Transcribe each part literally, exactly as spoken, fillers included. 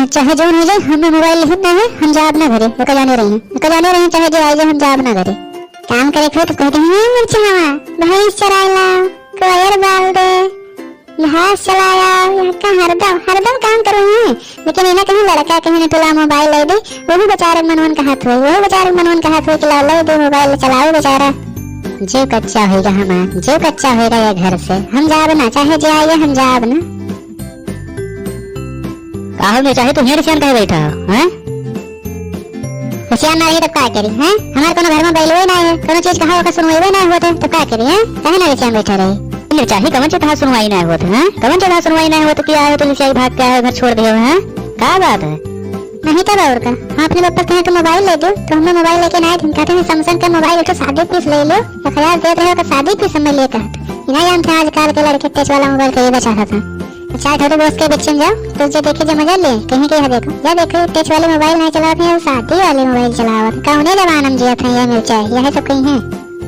चाहे जौन हो जाए, हमें मोबाइल लेहन ना है, हम जाब ना घरे, ओका जाने रही, ओका जाने रही, चाहे जे आइ जाए, हम जाब ना घरे। काम करे के हो तो कह दे, "हे मिर्चवा, भैंस चराए लाओ, कोयर बाल दे, घास चलाया, यहाँ का हरदम, हरदम काम करो हैं।" लेकिन इन्हें कहीं लड़का कहीं ने टोला मोबाइल ले दे, वो भी बेचारे मनवन का हाथ हुए, वो भी बेचारे मनवन का हाथ हुए कि लाओ ले दे मोबाइल चलाओ बेचारा। जीव कच्चा होएगा हमार, जीव कच्चा होएगा ये घर से, हम जाब ना, चाहे जे आइए, हम जाब ना। का हो मिर्चाही, तू हियाँ रिसियान काहे बैठा हो, हैं? रिसियान ना रही तब का करी, हैं? हमार कोनो घर में बैलवे ना है, कोनो चीज कहा ओकर सुनवेबे ना होत है, तब का करी, हैं? काहे ना रिसियान बैठा रही? मिर्चाही, कवन चीज तहार सुनवाई ना होत है, हैं? कवन चीज तहार सुनवाई ना होत कि आए हो तो रिसियाई भाग के आए हो, घर छोड़ दियो, हैं? का बात है? नहीं तब और का, हम अपने पप्पा से कहे तो मोबाइल ले दो, तो हमें मोबाइल लेके ना दिन कहते हैं Samsung का मोबाइल तो सादे पीस ले लो, एक हजार देत रहे तो सादे पीस हमें ले कहत। इना जानते हैं आजकल के लड़के टच वाला मोबाइल खरीदा चाहत हैं। अच्छा, छोटे दोस्त के बीच में जाओ, तो जे देखे जे मजा ले, कहीं के यहाँ देखो, या देखो, टच वाले मोबाइल नहीं चलावत हैं, शादी वाले मोबाइल चलावत। कौने जमाना में जियत हैं ये मिर्चाही, यही सब कहीं है।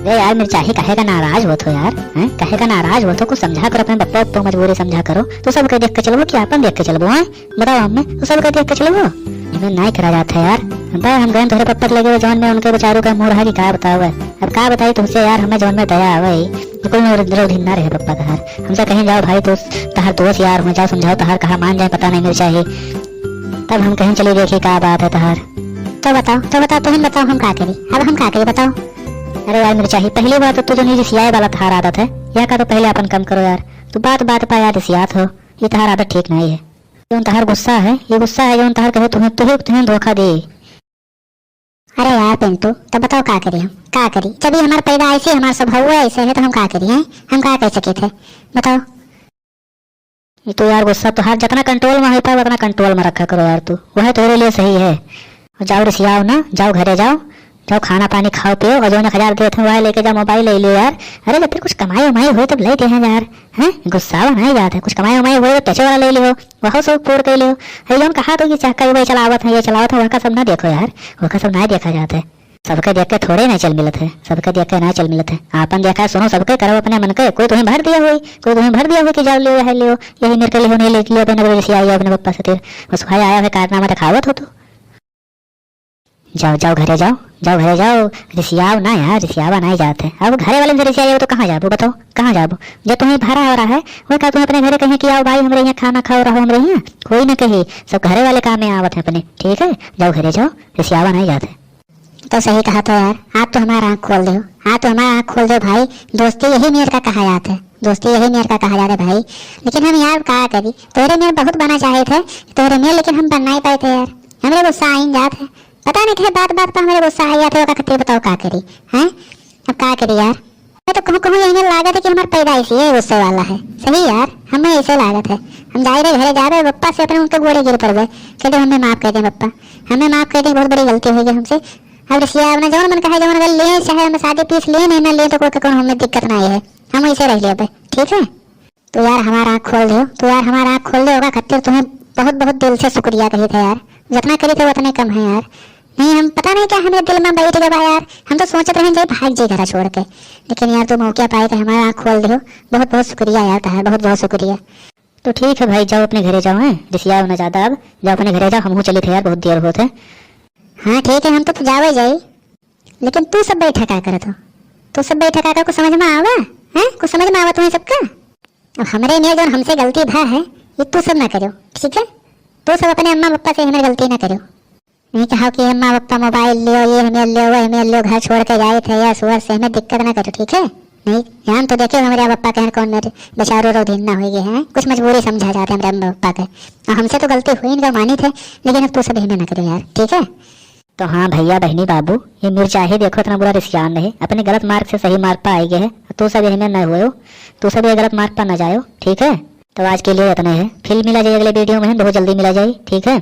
अरे यार मिर्चाही, काहे का नाराज होत हो यार, हैं? काहे का नाराज होत हो? कुछ समझा करो अपने बप्पा, बप्पा मजबूरी समझा करो। तू सबके देख के चलबो कि आपन देख के चलबो, हैं? बताओ हमें, तू सबके देख के चलबो? इन्हें नाई करा जात है यार। बा, हम गए तोहरे पप्पा के लगे, जौन में उनके बेचारू का मूड है कि का बतावे। अब का बताई तुमसे यार, हमें जौन में दया आवे। बिल्कुल रो-, रोधिन ना रहे पप्पा तहार। हमसे कहीं जाओ भाई, दोस्त, तहार दोस्त यार हो, जाओ समझाओ, तहार कहा मान जाए, पता नहीं मिर्चाही। तब हम कहीं चली देखी का बात है तहार। तो बताओ, तो बताओ, तुम बताओ, हम का करी? अब हम का करी, बताओ। अरे यार मिर्चाही, पहली बात तो तू जो नहीं रिसियाए वाला तहार आदत है, यह का तो पहले अपन कम करो यार। तू बात बात पा यार रिसियात हो, ये तहार आदत ठीक नहीं है। जौन तहार गुस्सा है, ये गुस्सा है जौन तहार कहे तुम्हें, तुहे, तुम्हें धोखा दे। अरे यार पिंटू, तो बताओ का करी हम, का करी? जब ये हमार पैदा ऐसे, हमार स्वभाव ऐसे है तो हम का करी, हैं? हम का कह सके थे, बताओ? ये तो यार गुस्सा तो हर जितना कंट्रोल में है पाए उतना कंट्रोल में रखा करो यार तू, वह तोरे लिए सही है। जाओ रिसियाओ ना, जाओ घरे जाओ, जाओ खाना पानी खाओ पियो और जौन एक हजार देत हैं वह लेके जाओ, मोबाइल ले लियो यार। अरे जब फिर कुछ कमाई उमाई हुई तब ले दे हैं यार, हैं? गुस्सा नहीं जात है, कुछ कमाई उमाई हुई तो टचे वाला ले लियो, वह सब पूर कर लियो। अरे जौन कहा तो कि चाका ये चलावत है, ये चलावत है, वह का सब ना देखो यार, वह का सब ना देखा जाता है। सबके देख के थोड़े ना चल मिलत है, सबके देख के ना चल मिलत है। आपन देखा सुनो सबके करो अपने मन के, कोई तुम्हें भर दिया हुई, कोई तुम्हें भर दिया हुई कि जाओ लियो, यह लियो, यही मेरे के लियो, नहीं ले लियो, अपने रिसियाई अपने पप्पा से तेर। बस भाई आया है कारनामा दिखावत हो तो। जाओ, जाओ घरे जाओ, जाओ घरे जाओ, रिसियाओ ना यार, रिसियावा ना ही जात है। अब घरे वाले से रिसियाओ तो कहाँ जाबो बताओ, कहाँ जाबो? जब तुम्हें भरा हो रहा है, वह का तुम्हें अपने घरे कहें कि आओ भाई हमरे यहाँ खाना खाओ, रहो हमरे यहाँ? कोई ना कहे, सब घरे वाले काम में आवत है अपने, ठीक है? जाओ घरे जाओ, रिसियावा ना ही जात है। तो सही कहा था यार, आप तो हमारा आँख खोल दे हो, आप तो हमारा आँख खोल दे हो भाई। दोस्ती यही मेर का कहा जात है, दोस्ती यही मेर का कहा जात है भाई। लेकिन हम यार का करी, तोहरे मेर बहुत बनना चाहे थे, तोहरे मेर, लेकिन हम बन नहीं पाए थे यार। हमरे गुस्सा आइन जात है, पता नहीं कहे बात बात पर हमरे गुस्सा आ जात है, ओका खातिर बताओ का करी, हैं? अब का करी यार? मैं तो कहूँ कहूँ यही मेर लागत है कि हमार पैदाइश ये गुस्से वाला है। सही यार, हमें ऐसे लागत है। हम जाए रहे घरे जाबे, पप्पा से अपने उनके गोड़े गिर पड़बे, कह दे हमें माफ कर दे पप्पा, हमें माफ कर दे, बहुत बड़ी गलती हो गई हमसे। अब रिसिया अपना जौन मन कहे, जौन अगर लिए, चाहे हमें शादी पीस लिए, नहीं ना लिए, तो कोई, कोई हमें दिक्कत ना है, हम ऐसे रह लेबे, ठीक है? तो यार हमारा आँख खोल दे, तो यार हमारा आँख खोल दे, ओका खातिर तुम्हें बहुत बहुत दिल से शुक्रिया कही थे यार, जितना करी थे उतने कम है यार। नहीं, हम पता नहीं क्या हमारे दिल में बैठ गया यार, हम तो सोचत रहे जाए भाग जाए घर छोड़ के, लेकिन यार तू मौका पाए थे, हमारा आँख खोल दे, बहुत बहुत शुक्रिया यार तहार, बहुत बहुत शुक्रिया। तो ठीक है भाई, जाओ अपने घरे जाओ, हैं, रिसियाओ ना ज्यादा, अब जाओ अपने घरे जाओ, हमहू चली थे यार, बहुत देर होत है। हाँ ठीक है, हम तो, तो जावे जाई, लेकिन तू सब बैठा का करत हो? तू सब बैठा का कर, कुछ समझ में आवा? हैं, कुछ समझ में आवा तुम्हें सबका? अब हमरे में जौन हमसे गलती भा है, ये तू सब ना करो, ठीक है? तू सब अपने अम्मा पप्पा से हमारी गलती ना करो। नहीं कहा कि अम्मा पप्पा मोबाइल लियो, ये हमें लियो, वो हमें लियो, घर छोड़ के जाए थे या सुअर से, हमें दिक्कत ना करो, ठीक है? नहीं, ध्यान तो देखियो हमरे पप्पा कहन कौन मेरे बेचारो रो दिन ना होइगे हैं, कुछ मजबूरी समझा जाते हमरे अम्मा पप्पा के। और हमसे तो गलती हुई इनका मानी थे, लेकिन अब तू सब हमें ना करो यार, ठीक है? तो हाँ भैया, बहनी, बाबू, ये मिर्चाही देखो इतना बुरा रिसियान रहे, अपने गलत मार्ग से सही मार्ग पर आइगे है। तू सब यही में न हुए हो, तू सब ये गलत मार्ग पर न जाओ, ठीक है? तो आज के लिए इतना है, फिर मिला जाए अगले वीडियो में, बहुत जल्दी मिला जाए, ठीक है?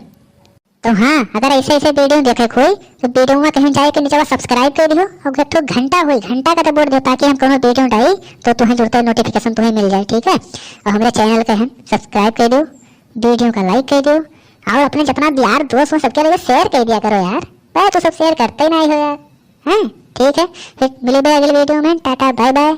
तो हाँ, अगर ऐसे ऐसे वीडियो देखे कोई, तो वीडियो में कहीं जाए के नीचे subscribe कर दियो और एक ठो घंटा होई, घंटा का तो बोल दे, ताकि हम कोनो वीडियो डाली तो तुम्हें जुड़ते नोटिफिकेशन तुम्हें मिल जाए, ठीक है? और हमारे चैनल के हम सब्सक्राइब कर दियो, वीडियो का लाइक कर दियो और अपने जितना भी यार दोस्त हो सबके लिए शेयर कर दिया करो यार। भाई तू सब शेयर करते ही नहीं हो यार, हैं? ठीक है, फिर मिले भाई अगले वीडियो में, टाटा बाय बाय।